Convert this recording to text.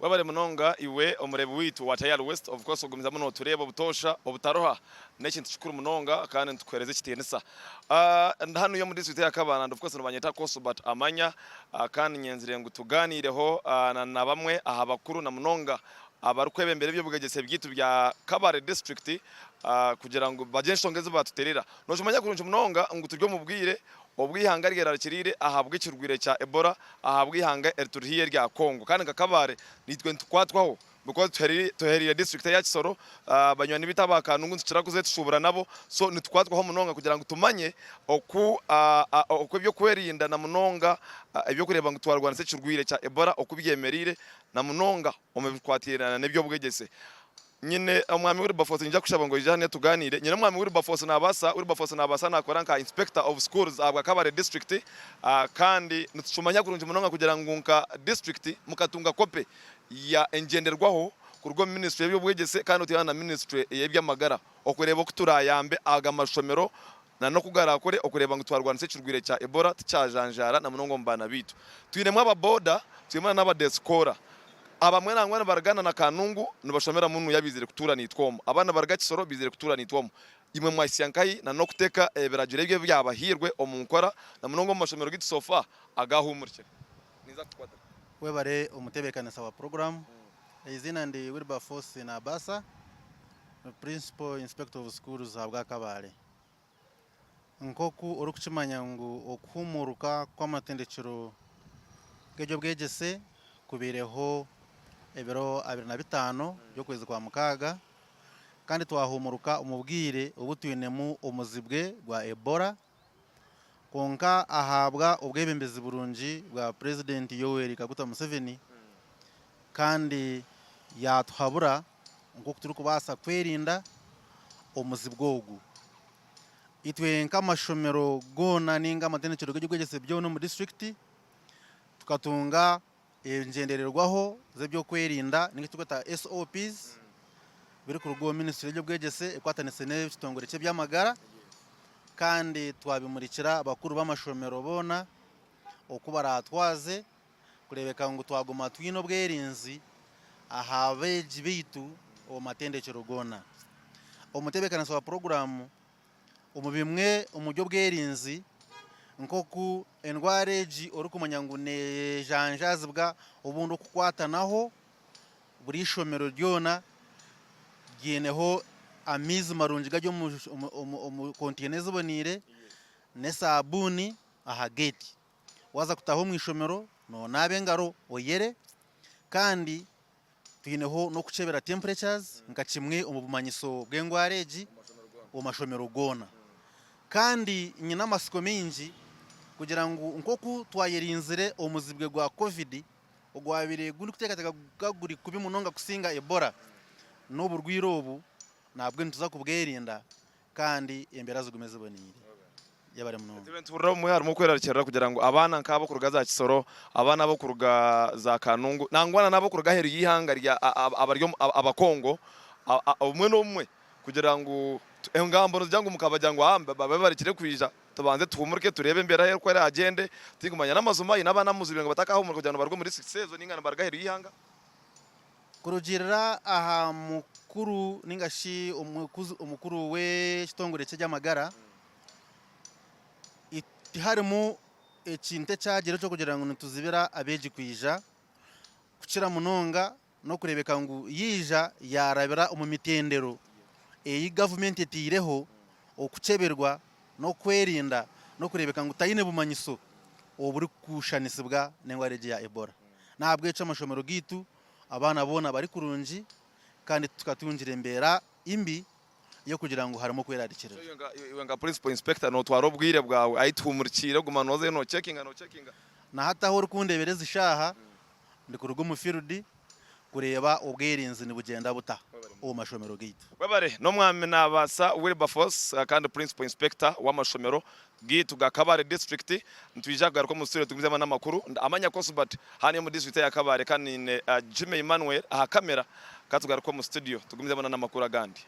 Webare munonga iwe omureebi waitu wa Tayari West, of course ogumizamu notureeba obutoosha obutaruha n'ekintu kikuru munonga kandi nitukuheereza ekitiinisa. Ndi hanu omu district eya Kabale and of course nibanyeta Kosubat Amanya kandi nyenzire ngu tuganiireho na bamwe aha bakuru na munonga abarikwebembera eby'obwegyese byaitu bya Kabale district kugira ngu bagye enshonga ezi batuterera. Nokimanya kurungi munonga ngu turi omu bwire obu eihanga ryerarikiriire ahabw'ekirwaire kya Ebola ahabw'eihanga erituri haihi erya Congo kandi nka Kabale naitwe nitukwatwaho because tuhereire district eya Kisoro, banywani baitu aba Kanungu nitukira kuzayo tushuubura nabo so nitukwatwaho munonga kugira ngu tumanye oku oku eby'okwerinda na munonga eby'okureeba ngu twarwanisa ekirwaire kya Ebola oku byemereire na munonga omu bikwatiraine n'eby'obwegyese. Nyine Omwami Wilberforce niinyija kukushaba ngu oije hanu tugaaniire. Nyine Omwami Wilberforce naabaasa, Wilberforce naabaasa naakora nka Inspector of Schools ahabwa Kabale District kandi nitukimanya kurungi munonga kugira ngu nka district mukatunga kope ya engyenderwaho kuruga omu ministry y'eby'obwegyese kandi oteirwe na ministry ey'eby'amagara okureeba oku turaayambe aga mashomero na n'oku garaakore okureeba ngu twarwanisa ekirwaire kya Ebola tikyajanjaara na munonga omu baana baitu. Twinemu aba boda, twinemu na n'aba deskola. Abamwe nangwa nibaruga na na Kanungu nibashomera munu yabaizire kutuura naitwe omu. Abandi nibaruga Kisoro baizire kutuura naitwe omu. Imwe mwahitsya nkahi na n'okuteeka ebiragiro ebyo ebyabahairwe omu nkora na munonga omu mashomero gaitu so far agaahumurikire? Ninza kukukwatira. Webare omutebeekanisa wa puroguraamu. Eiziina ndi Wilberforce Nabasa, Principal Inspector of Schools ahabwa Kabale. Nk'oku orikukimanya ngu okuhumuuruka kw'amatendekyero g'eby'obwegyese kubaireho ebiro 25 by'okwezi kwa Mukaaga kandi twahumuuruka omu bwire obu twinemu omuzibwe gwa Ebola kwonka ahabwa obwebembezi burungi bwa Purezidenti Yoweri Kaguta Museveni kandi yaatuhabura nk'oku turikubaasa kwerinda omuzibwe ogu. Itwe nk'amashomero goona ninga amatendekero g'eby'obwegyese byona omu disiturikiti, tukatunga engyendererwaho z'eby'okwerinda ninga ekiturikweta SOPs birikuruga omu minisitule y'eby'obwegyese ekwatanise n'ekitongore ky'eby'amagara kandi twabimurikira bakuru b'amashomero boona oku baraatwaze kureebeka ngu twaguma twine obwerinzi aha beegi baitu omu matendekyero goona. Omutebeekanisa wa puroguraamu omu bimwe omu by'obwerinzi nk'oku endwara egi orikumanya ngu neejanjaazibwa obundi okukwatanaho, buri ishomero ryona ryineho amaizi marungi gari omu konteyina eziboneire n'esaabuuni aha geeti. Waaza kutaaha omu ishomero noonaaba engaro oyere kandi twineho n'okukyebera temperatures nka kimwe omu bumanyiso bw'endwara egi omu mashomero goona. Kandi nyine amatsiko maingi kugira ngu nk'oku twayerinzire omuzibwe gwa Covid ogwabaire gurikuteekateekwa guri kubi munonga kusinga Ebola, n'oburwaire obu nabwo nituza kubwerinda kandi embeera zigume ziboneire. Yebare munonga. Ntube nituhurira obumwe harimu okwerarikirira kugira ngu abaana nk'abokuruga za Kisoro, abaana abokuruga za Kanungu nangwa na n'abokuruga aheeru y'eihanga rya abari omu Abakongo obumwe n'obumwe kugira ngu engambo nizigira ngu mukabagira ngu aa babe barekire kwija tubanze tuhumurike tureebe embeera oku eragyende tinkumanya n'amazima haine abaana abu muzibire ngu batakahumurika kugira ngu nibaruga omu districts ezo ninga nibaruga aheeru y'eihanga? Kurugiirira aha mukuru ninga shi omukuru w'ekitongore ky'eby'amagara, tiharimu ekintu ekyagira eky'okugira ngu nituzibira abeegi kwija kukira munonga n'okureebeka ngu yaija yaarabira omu mitendero ei gavumenti etaireho okukyeberwa n'okwerinda n'okureebeka ngu taine bumanyiso oburikushushanisibwa n'endwara egi eya Ebola. N'ahabw'ekyo amashomero gaitu abaana boona bari kurungi kandi titukatungire mbeera mbi y'okugira ngu harimu okwerarikirira. So iwe nka Principal Inspector notwara obwire bwawe ahi tuhumurikiire oguma nozayo no checkinga no checkinga? Na hati ahu orikundeebera ezi shaaha ndi kuruga omu field kureeba obwerinzi nibugyenda buta omu mashomero gaitu. Webare n'omwami Nabaasa Wilberforce kandi Principal Inspector w'amashomero gaitu ga Kabale District. Nitwija kugaruka omu studio tugumizemu n'amakuru. Amanya Cosbert hanu omu district eya Kabale kandi nyine Jimmy Emmanuel aha camera. Ka tugaruke omu studio tugumizemu n'amakuru agandi.